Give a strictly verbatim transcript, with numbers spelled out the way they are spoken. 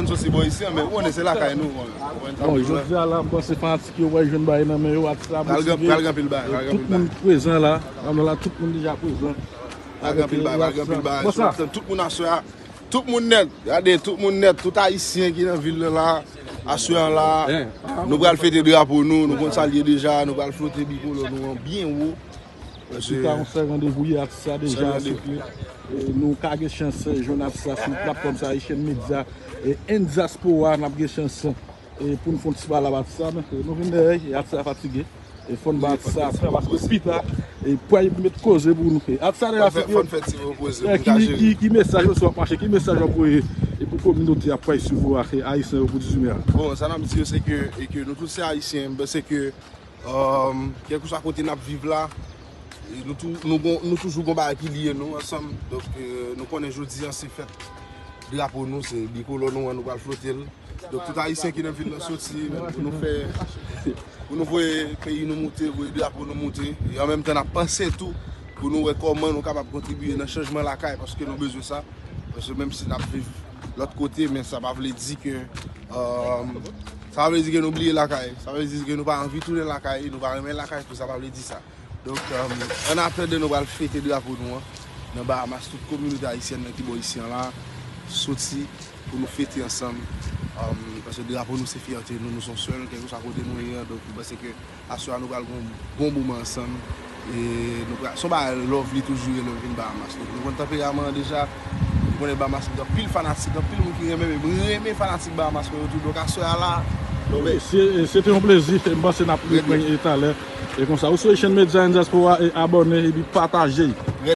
N soti bò isi an, men ou konnen se lakay nou. Bon, jodi a la, m panse fanatik yo wè jwenn bagay nan men yo, atis la motive. Pral gen pil bagay, pral gen pil bagay. Tout moun prezan la, nan la, tout moun deja prezan. Pral gen pil bagay, pral gen pil bagay. Tout moun aswè a, tout moun nèt, gade, tout moun nèt, tout ayisyen ki nan vil la, aswè an la, nou pral fete drapo nou, nou konn sa l ye deja, nou pral flote bikolò nou an byen wo. Sou ta yon sèl randevou ye atis la deja, souple. E nou ka gen chans jwenn atis la sou platfòm sa, Haitian Media, e N Diaspora, n ap gen chans e pou n fè yon ti pale ak atis la, men nou vin dèyè, e atis la fatige. E fò n ba atis la travay, paske pita, e pral met koze pou nou. E atis la deja, fò n fè ti repoze pou ki, ki mesaj ou sou ap mache, ki mesaj w ap voye e pou kominote a pral swiv ou a, e ayisyen yo pou dizuit me a? Bon, sa n ap di yo, se ke, e ke nou tout se ayisyen, se ke Um, kèlkeswa kote n ap viv la, nou, tou, nou, gon, nou toujou gon bagay ki liye nou ansanm. Donk, euh, nou konnen jodi an se fèt drapo nou, se bikolò nou an, nou pral flote l. Donk, tout ayisyen ki nan vil la soti pou nou fè, pou nou voye peyi nou moute, voye drapo nou moute. E an menm tan, n ap panse tou pou nou wè kòman nou kapab kontribiye nan chanjman lakay, paske nou bezwen sa. Paske menm si n ap viv lòt kote, men sa pa vle di ke, um, sa pa vle di ke nou bliye lakay. Sa vle di ke nou pa anvi tounen lakay, nou pa renmen lakay tou, sa pa vle di sa. Donk, um, an atandan nou pral fete drapo nou an, nan Bahamas, tout kominote ayisyèn nan ki bò isi an la, soti pou nou fete ansanm. Um, paske drapo nou se fyète nou, nou se yon sèl, kèlkeswa kote nou ye an. Donk, mwen panse ke aswè a nou pral gon bon moman ansanm. E nou pral, se yon bagay love li toujou ye lè m vin Bahamas. Donk, nou konn tanperaman an deja. Nou konnen Bahamas gen anpil fanatik, anpil moun ki renmen, men mwen renmen fanatik Bahamas mwen yo tou. Donk, aswè a la, nou, men se, se te yon plezi. M panse n ap reprann e talè. E konsa, ou sou Haitian Media and Diaspora, e abòne, epi pataje.